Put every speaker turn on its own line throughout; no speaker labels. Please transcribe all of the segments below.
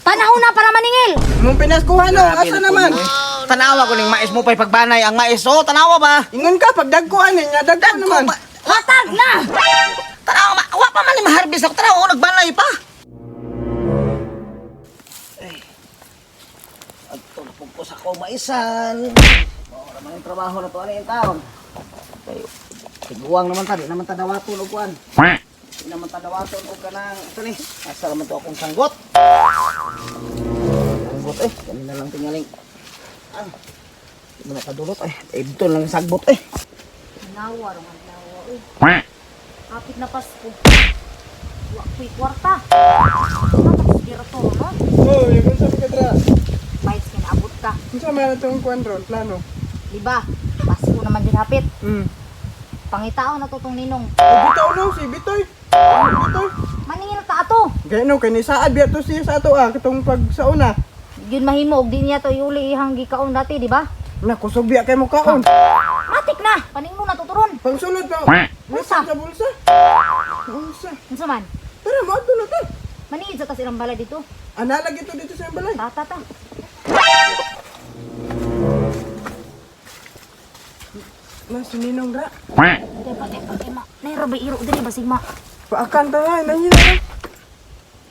Panahon na para maningil.
Mong pinaskuhan no,
Grabe
asa
na
naman?
po, eh. Tanawa ko ning mais mo pa'y pagbanay ang mais. Oh, tanawa ba?
Ingon ka pagdagkuan eh, nga dagko
Dagko
naman.
ba?
Hatag na.
Tanawa ma, wa pa man ni maharbis ako. Tanawa, oh, nagbanay pa. Ay. Adto na pud ko sa ko maisan. Mao ra man yung trabaho na to ani yung taon. Kay tiguang naman ta, di naman ta dawaton og kuan. Di naman ta dawaton og kanang ito ni. Asa naman to akong sanggot. Sanggot eh, kanina lang tingaling. Ah. Di mo nakadulot eh. Ito lang sagbot eh.
Nawa rong adlaw oy. Kapit na Pasko. Wa ko'y kwarta. Ano to no?
Oh, yung unsa ka dra?
Bites kinaabot ka.
Unsa man atong kuan ron, plano?
Di ba? Pasko naman din hapit. Pangitao na to tong ninong.
Ay bitaw no, si Bitoy. Ano Bitoy?
Maningil ta ato.
Gay no, kay ni saad biya to siya sa ato ah, katong pag sauna.
Yun mahimo og di niya to iuli ihang gikaon dati, di ba?
Na kusog biya kay mo kaon.
Matik na. Paninglo na tuturon.
Pangsulod pa.
Bulsa.
Sa bulsa. Bulsa.
Unsa man?
Tara mo adto na ta.
Maningil sa tas ilang balay dito.
Ana lagi to dito sa iyong balay.
Ta ta ta.
Na si Ninong ra.
Patay patay patay ma. Naira ba iro diri basig ma.
Paakan ta nga, nangyay na.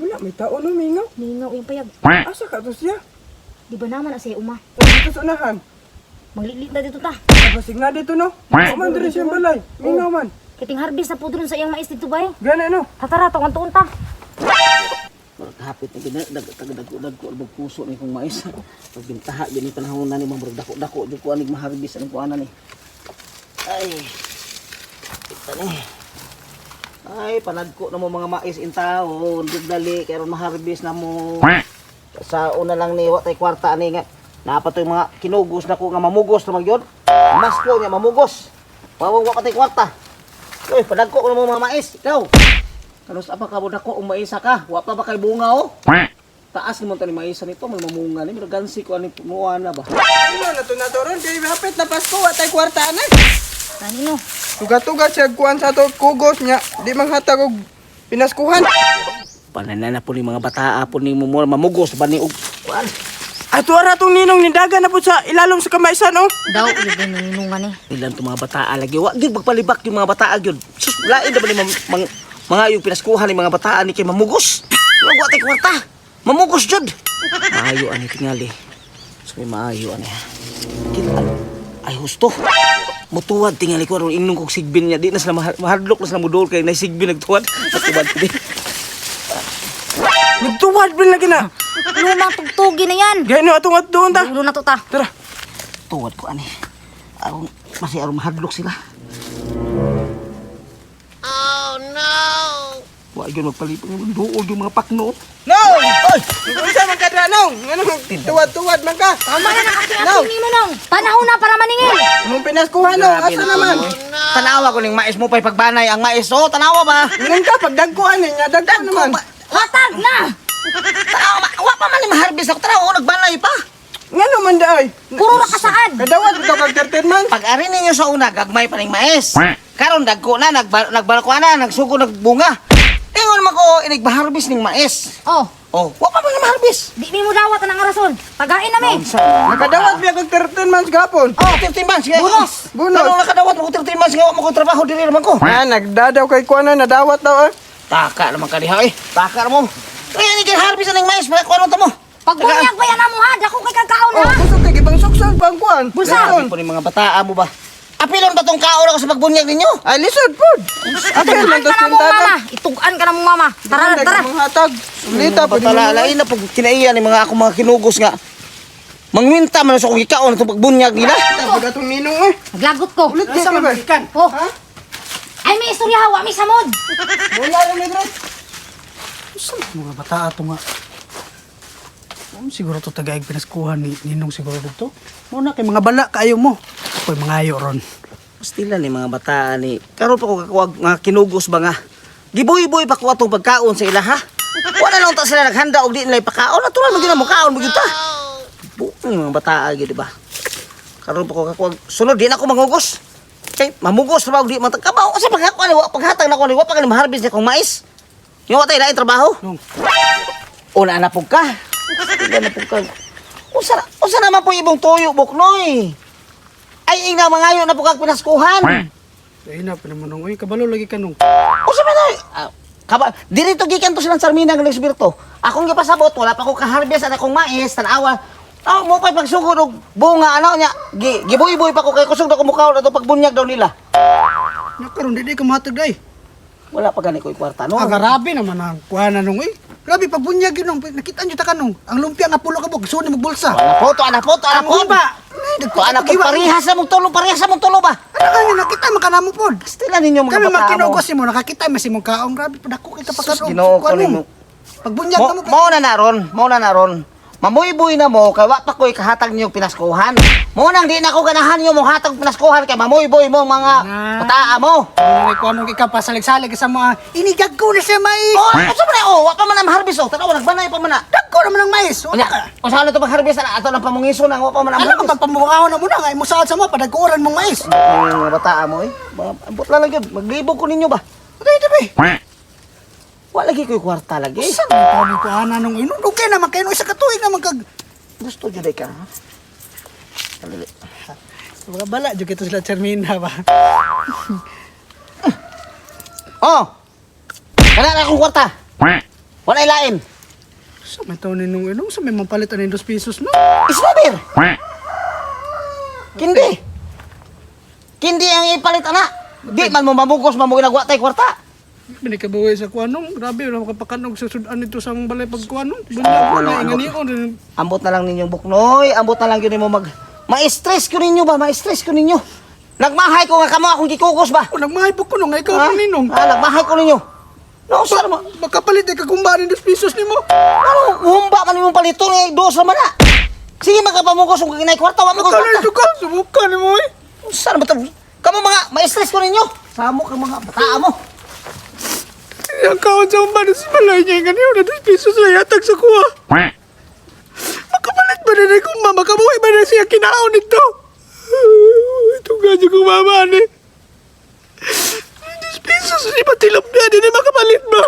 Wala, may tao no, mingaw.
Ningaw yung payag.
Asa ka to siya?
Di ba naman na siya uma?
O, dito sa unahan.
Maglilit na dito ta.
Basig na dito no. Wa man diri siya balay. Mingaw man.
Kiting harvest na po dun sa iyang mais dito bay.
Gana no.
Tatara to ang tuon ta.
Murag hapit na gina, dag tag dagko dagko albog puso ni kong mais. Pag bintaha gyud ni panahon na ni murag dako dako jud ko anig maharbis aning kuana ni. Ay. Kita ni. Ay, panagko na mo mga mais in taon, jud dali kay aron maharbis na mo. Sa una lang ni wa tay kwarta ani nga. Naa pa to'y mga kinugos na ko nga mamugos na magyod. Mas ko niya mamugos. Wawang wa pa tay kwarta. Uy, panagko na mo mga mais. Ikaw. Kanos apa ka mo dako ang maisa ka? Wa pa ba kay bunga oh? Taas naman tani maisa nito, may mamunga ni, murag gansi ko ani muana na ba.
Ano na to na to ron kay hapit na Pasko wa tay kwarta na.
Kanino?
Tuga-tuga siya kuan sa ato kugos niya. Di manghatag og pinaskuhan.
Panana na po ni mga bataa po ni mumura mamugos ba ni og kuan.
Ato ara tong ninong nindaga na po sa ilalom sa kamaisan oh.
Daw yun din ninungan ni.
Ilan to mga bataa lagi wa gyud magpalibak yung mga bataa gyud. Sus, lain na ba ni mga yung pinaskuhan ni mga bataa ni kay mamugos. Wa wa tay kwarta. Mamugos jud. Maayo ani tingali. So may maayo ani. Kita ay husto. Mutuwad tingali ko aron ingnon kog sigbin niya di na sila mahadlok na sila mudol kay nay sigbin nagtuwad. Natuwad ko di.
Nagtuwad ba lagi na?
Lumang tugtugi na yan.
Gay no atong ato doon ta.
Ulo na to ta.
Tara.
Tuwad ko ani. Aron masi aron mahadlok sila. Oh no. Wa gyud magpalipong yung duol yung mga pakno.
No! Oy! Unsa man ka dra nong? Ngano tuwad-tuwad man ka?
Tama na nakaking nimo nong. Panahon na para maningil.
Mong pinaskuhan no,
Grabe
asa
na
naman?
po, eh. Tanawa ko ning mais mo pa'y pagbanay ang mais. Oh, tanawa ba?
Ingon ka pagdagkuan eh, nga dagko naman.
ba?
Hatag na.
Tanawa ma, wa pa man ni maharbis ako. Tanawa, oh, nagbanay pa.
Ngano man daay?
Puro ra kasaad.
Kadawat bitaw kag 13 man.
Pag ari ninyo sa una, gagmay pa ning mais. Karon dagko na, nagbalakwa na, nagsugo nagbunga. Ingon man ko inig maharbis ning mais.
Oh,
Oh, wa pa man ni maharbis.
di mi mo dawat ang rason. Tagain na mi.
Nakadawat biya kag 13 months gapon.
Oh, 13 months.
Bonus.
Bonus.
Karon nakadawat mo 13 months nga wa mo ko trabaho diri naman ko.
Ah, nagdadaw kay kuan na nadawat daw eh.
Taka naman ka diha eh. Taka mo. Kaya ni harvest ning mais, mga kuan mo.
Pagbunyag ba yan amo ha? Dako kay kagkaon
Oh,
ha.
kusog kay gibang suksan pa ang kuan.
Bulsa.
Grabe po ni mga bataa mo ba? Apilon ba tong kaon ako sa pagbunyak ninyo?
Ay lisod pod. Apil man
Itugan
to
ka na mong
sintada.
mama. Itugan ka na mong mama. Tara na, tara.
Mga hatag. Sulita
Mga batala, lain na pag kinaiya ni mga ako mga kinugos nga. Mangwinta man sa akong gikaon itong pagbunyag nila.
Pag atong ninong eh.
Naglagot ko.
Ulit kay ba?
Oh.
Ha?
Ay may istorya ha, wa mi samod.
Wala ra ni dre.
Mga bata ato nga. Siguro to tagaig pinaskuhan ni Ninong siguro dito. Muna kay mga bala kaayo mo. Ako'y mga ayo ron.
Pastila ni mga bataa ni. Karon pa ko kakuwag mga kinugos ba nga. Gibuy-buy pa ko atong pagkaon sa ila ha. Wala lang ta sila naghanda og di nila ipakaon. Natural man gyud na mo kaon mo gyud ta. Buong mga bataa gyud ba. Karon pa ko kakuwag sunod di na ako mangugos. Kay mamugos ra ba og di man kabaw sa pagkakuan ni wa paghatag na ko ni wa pa kani maharbis ni akong mais. Yung wa tay lain trabaho.
Nung.
Una na pug ka. Wala na po kag. Usa naman po ibong tuyo buknoy. Ay ing na mangayo na po kag pinaskuhan.
Ay na pa naman nung oy, kabalo lagi ka nung.
Usa man ay kaba diri to gikan to silang Sarmina ng Luis Berto. Akong gipasabot wala pa ko kaharbes ana akong mais tan-awa. Oh, mo pa'y pagsugod og bunga ano nya. Gibuy-buy pa ko kay kusog daw ko mukaon ato pagbunyag daw nila.
Nya karon di ka mahatag day.
Wala pa gani ko kwarta no.
Ah, grabe naman ang kuha na nung oy. Grabe pagbunyag yun nung nakita nyo ta kanong. Ang lumpia nga pulo ka buk, suod ni magbulsa.
Ana po to, ana po to, ana
Ang
po.
humba. Ay,
To ana po parehas sa mong tulo, parehas sa mong tulo ba?
Ano ka nga nakita man kanamo pod.
Kastila ninyo mga
Kami
bata mo.
makinugos mo nakakita man si mong kaong grabe padako kay
Sus,
kapakaroon.
Ginoo ko nimo.
Pagbunyag
Mo,
na mo.
mo na naron, mo na naron. Mamuybuy na mo kay wa pa ko'y kahatag niyo pinaskuhan. Mo nang di na ko ganahan niyo mo hatag pinaskuhan kay mamuybuy mo mga
Na.
bataa mo.
Ano ko anong ikaw pasalig-salig sa mga inigag ko na siya mais.
Oh, unsa man na oh, wa pa man ang harvest oh. Tanaw nagbanay pa man na.
Dagko naman ang mais.
Unya, unsa na to pag-harvest ana ato nang pamungiso nang wa pa man ang
Ano ka
harvest.
pagpamukaw na muna nga imusaad sa mo padagkuran mong mais.
Mga bataa mo eh. Ambot lang lang yun. Maglibog ko ninyo ba?
Okay, di ba?
Wa lagi ko'y kwarta lagi.
Usa man ko ni kuana nung inun okay naman kayo isa ka tuig naman kag
Gusto jud ay ka. Ha? Dali.
mga bala jud kito sila Charmina ba.
Oh. Kana na akong kwarta. Wala ilain.
Sa may taon ni nung inong sa may mapalit ani 2 pesos no.
Isnober. Kindi. Kindi ang ipalit ana. Di man mo mamugos man mo ginagwa tay kwarta.
Binikabuhi sa kuanong grabe wala makapakanog sa sudan nito sa among balay pag kuanong. Bunyag ko
Ano,
na
ano?
inganion.
Ambot na lang ninyong buknoy, ambot na lang yun mo mag ma-stress ko ninyo ba? Ma-stress ko ninyo. Nagmahay ko nga kamo akong gikugos ba?
O nagmahay po ko nung ikaw
Ha?
pa ninong.
Ah, nagmahay ko ninyo. No, sir mo.
Makapalit ay kakumba ni 2 pesos nimo.
Ano, humba man imong palito ni dos naman na. Sige magkapamugos kung kinay kwarta, wa mo
Kano
kwarta.
ito ka? Subukan nimo eh.
Saan ba ito? Kamu mga, ma-stress ko ninyo. Samo ka mga bataa mo.
Ang kaon sa umba na si balay niya inganion na 2 pesos na yatag sa kuha. Makapalit ba na na kung mama? Makabuhi ba na siya kinaon nito? Ito nga siya kung mama ni. 2 pesos ni patilap niya, di na makapalit ba?